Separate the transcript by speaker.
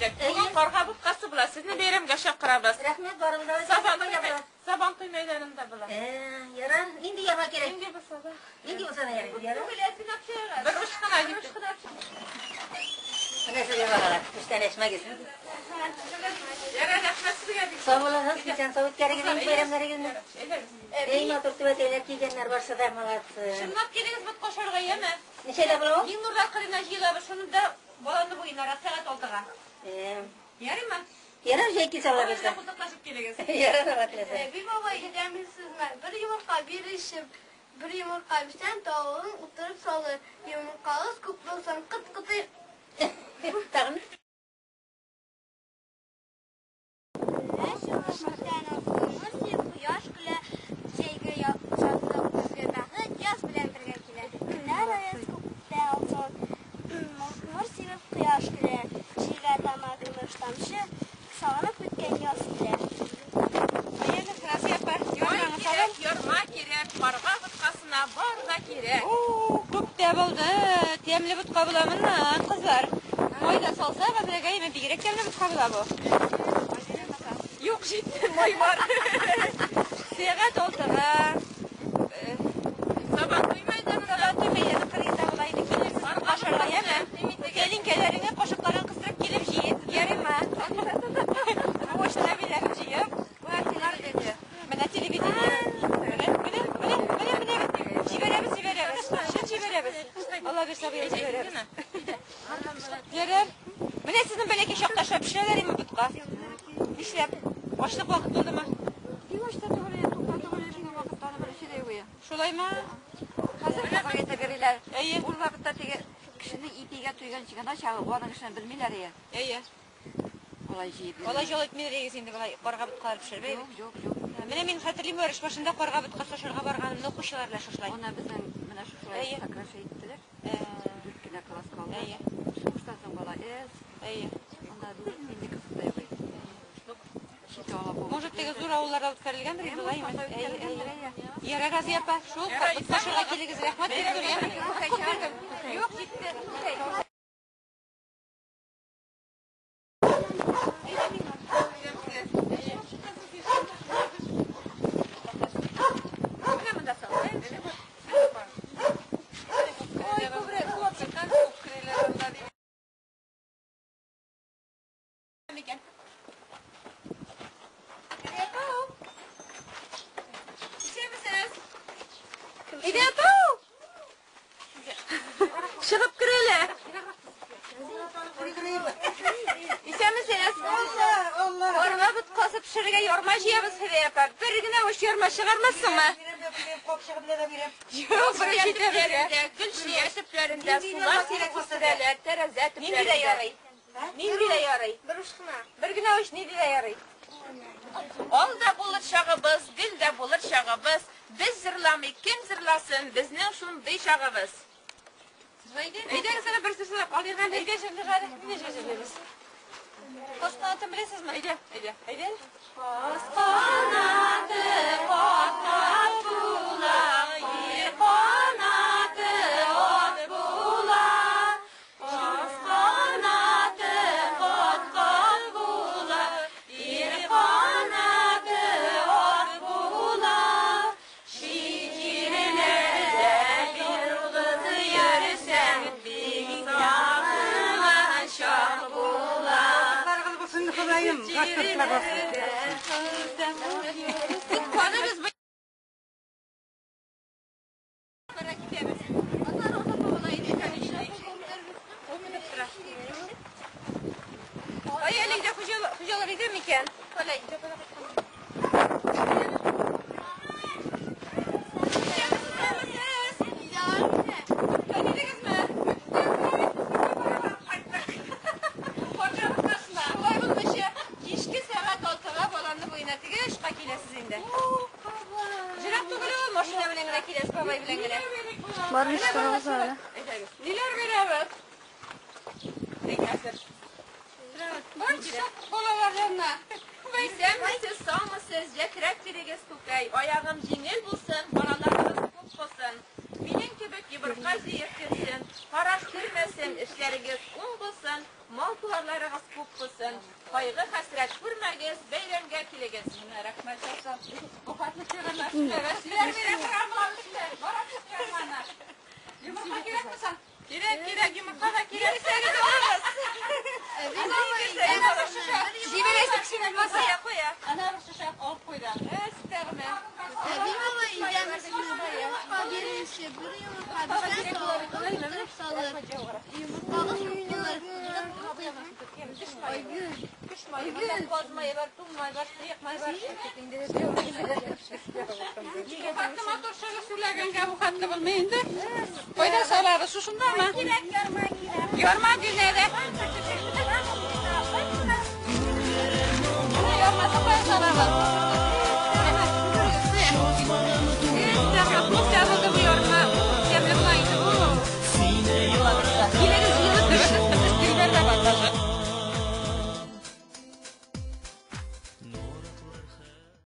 Speaker 1: идек. Бүген карга боткасы була. Сезне бәйрәмгә чакырабыз.
Speaker 2: Рәхмәт, барыгызга да.
Speaker 1: Сабантуй, Сабантуй мәйданында була.
Speaker 2: Э, ярар. Нинди ярма кирәк?
Speaker 1: Нинди булса да.
Speaker 2: Нинди булса да ярар. Ярар.
Speaker 1: Бер уч кына җитте.
Speaker 2: Менә сезгә балалар, күчтәнәчмәгез.
Speaker 1: Ярар, рәхмәт сезгә бик.
Speaker 2: Сау булыгыз, исән сау үткәрегез инде бәйрәмнәрегезне.
Speaker 1: Әйдәгез.
Speaker 2: Эй, матур түбәтәйләр кигәннәр барсы да, молодцы.
Speaker 1: Чынлап килегез ботка ашарга, яме.
Speaker 2: Ничәдә була ул?
Speaker 1: Миңнурлар кырына җыелабыз, шунда баланы буенарак сәгать 6-га.
Speaker 2: Э,
Speaker 1: Ярыймы?
Speaker 2: Ярар, җәй килсә ала
Speaker 1: Балалар
Speaker 2: безгә.
Speaker 1: култыклашып килегез.
Speaker 2: Ярар, ала теләсә.
Speaker 3: Әби бабай өйдәмесезме? Бер йомырка бирешеп, бер йомырка бирсәң, тавыгың утырып салыр. Йомыркагыз күп булсын, кыт-кытый.
Speaker 2: Тагын?
Speaker 3: Нур сибеп кояш көлә, җәйге шатлык, көзге бәхет яз белән бергә килә. Көннәр аяз, күктә алсу, нур сибеп кояш көлә, җиргә тама көмеш тамчы, сагынып көткән яз килә.
Speaker 1: Әйе, Разия апа, ярмаңыз кирәк, ярма кирәк, карга боткасына бар да кирәк.
Speaker 4: Күп тә булды. Тәмле ботка була моннан, кызлар. Май да салсак, әзрәк әйме, бигрәк тәмле ботка була бу. Юк, җитте, май бар. Сәгать 6-га.
Speaker 1: Сабантуй мәйданында.
Speaker 4: Сабантуй мәйданы кырыенда була инде. Килерсез ботка ашарга, яме? Тәлинкәләреңне, кашыкларын кыстырып килеп җит. Ярыймы? Бу биләп җыеп. Менә телевидение. Менә, менә, менә, менә, менә. Җибәрәбез, җибәрәбез. Чын җибәрәбез. Алла бирсә, быел җибәрәбез. Ярар. Менә сезнең бәләкәй чакта ашап пешерәләр име ботка? Нишләп? Ачлык вакыт булдымы?
Speaker 5: Бик ач та түгел, тук та түгел, шуның вакытта аны беренче дә юк иде.
Speaker 4: Шулаймы?
Speaker 5: Хәзер кагыйдә бирәләр.
Speaker 4: Әйе.
Speaker 5: Ул вакытта теге кешенең ипигә туйганчы гына чагы, аның эшен белмиләр иде.
Speaker 4: Әйе.
Speaker 5: Алай җыеп.
Speaker 4: Алай җал итмиләр егез инде болай карга боткалар пешереп.
Speaker 5: Юк, юк, юк.
Speaker 4: Менә мин хәтерлим, Өреш башында карга боткасы ашарга барганымны укучылар белән шушылай.
Speaker 5: Аны безнең менә шушылай
Speaker 4: Әйе.
Speaker 5: сокращать иттеләр. Дүрт кенә класс калды.
Speaker 4: Әйе.
Speaker 5: Сугыштан соң бала эз.
Speaker 4: Әйе.
Speaker 5: Анда нинди кызык та юк иде. Чит ала бу.
Speaker 4: Может, теге зур авылларда үткәрелгәндер инде,
Speaker 5: Әйе,
Speaker 4: алаймы?
Speaker 5: үткәрелгәндер,
Speaker 4: Әйе,
Speaker 5: әйе.
Speaker 4: әйе. Ярар, Разия апа, шул ботка ашарга килегез, рәхмәт бик зур, яме? Күп бирдем. Юк, җитте.
Speaker 1: Менә монда сал.
Speaker 4: Ой, күбрәк, хлопчиктан
Speaker 1: күп керәләр анда. Микән? Исәнмесез?
Speaker 4: Әйдә, апау! Чыгып керәле. Исәнмесез? Карга боткасы пешерергә ярма җыябыз, Һәдия апа. Бер генә уч ярма чыгармассыңмы? Юк, бер җитә безгә.
Speaker 1: Гөлчия төпләрендә, сулар сирәк үстерәләр, тәрәзә
Speaker 4: Нинди дә
Speaker 1: төпләрендә.
Speaker 4: ярый. Нинди дә ярый.
Speaker 3: Бер уч кына.
Speaker 4: Бер генә уч нинди дә ярый.
Speaker 1: Ал да булыр чагыбыз, гөл дә булыр чагыбыз. Без җырламый, кем җырласын, безнең шундый чагыбыз.
Speaker 4: Әйдәгез әле бер сүз алыйк әле. Әйдә җырлыйк әле. Нинди җыр җырлыйбыз? Кош канатын беләсезме?
Speaker 1: Әйдә, әйдә.
Speaker 4: Әйдә. Кош канаты кат-кат була, ир канаты ат була. Кош канаты кат-кат була, ир канаты ат була. Чит җирләрдә ялгыз йөрсәң, бик сагынган чак була.
Speaker 2: Барыгыз булсын, Ходаем, гаштыртма булсын.
Speaker 4: Ботканы без
Speaker 1: Бара китәбез. Аннары озак була инде, конечно. Ул менеп тора.
Speaker 4: Ай, әле өйдә хуҗалар өйдә микән?
Speaker 1: Калай, өйдә бала кайткан.
Speaker 4: Исәнмесез? Танидегезме? Карга боткасына. Шулай булмыйча, кичке сәгать 6-га баланы буена теге эшкә киләсез инде. Җырак түгел ул, машина белән генә киләсез, бабай белән генә.
Speaker 3: Барып чыгарабыз әле.
Speaker 1: Әйдәгез.
Speaker 4: Ниләр бирәбез?
Speaker 1: Әйдә,
Speaker 4: Бар чык балалар янына.
Speaker 1: Исәнмесез, саумысыз, җәтрәк бирегез күкәй. Аягым җиңел булсын, балаларыгыз күп булсын. Минем кебек йомырка җыеп йөрсен. Караш күрмәсен, эшләрегез уң булсын, мал-туарларыгыз күп булсын. Кайгы-хәсрәт күрмәгез, бәйрәмгә килегез.
Speaker 4: Менә рәхмәт яусын. Бу хәтле шигырьләр сөйләгәч, сөйләр бирә торган була кешеләр. Бара төшкән аны. Йомырка кирәкме соң?
Speaker 1: Кирәк, кирәк, йомырка да кирәк.
Speaker 4: Бирсәгез алабыз. Җибәрәсе кеше булмаса.
Speaker 1: Куя, куя.
Speaker 4: Ана бер шешә алып куйды. Өстәгенә.
Speaker 3: Әби бабай өйдәмесез, бер йомырка бирүче, бер йомырка бирсәң, тавыкка тутырып салыр. Йомыркагыз күп булыр, кызык күп.
Speaker 4: Айгөл. Монда каз мае бар, туң май бар, сыек май бар.
Speaker 1: Хәтле матур шигырь сөйләгәнгә бу хәтле булмый инде. Кайда салабыз? Шушындамы?
Speaker 3: Кирәк, ярма кирәк.
Speaker 1: Ярма динәдә. Ярмасы кая салабыз?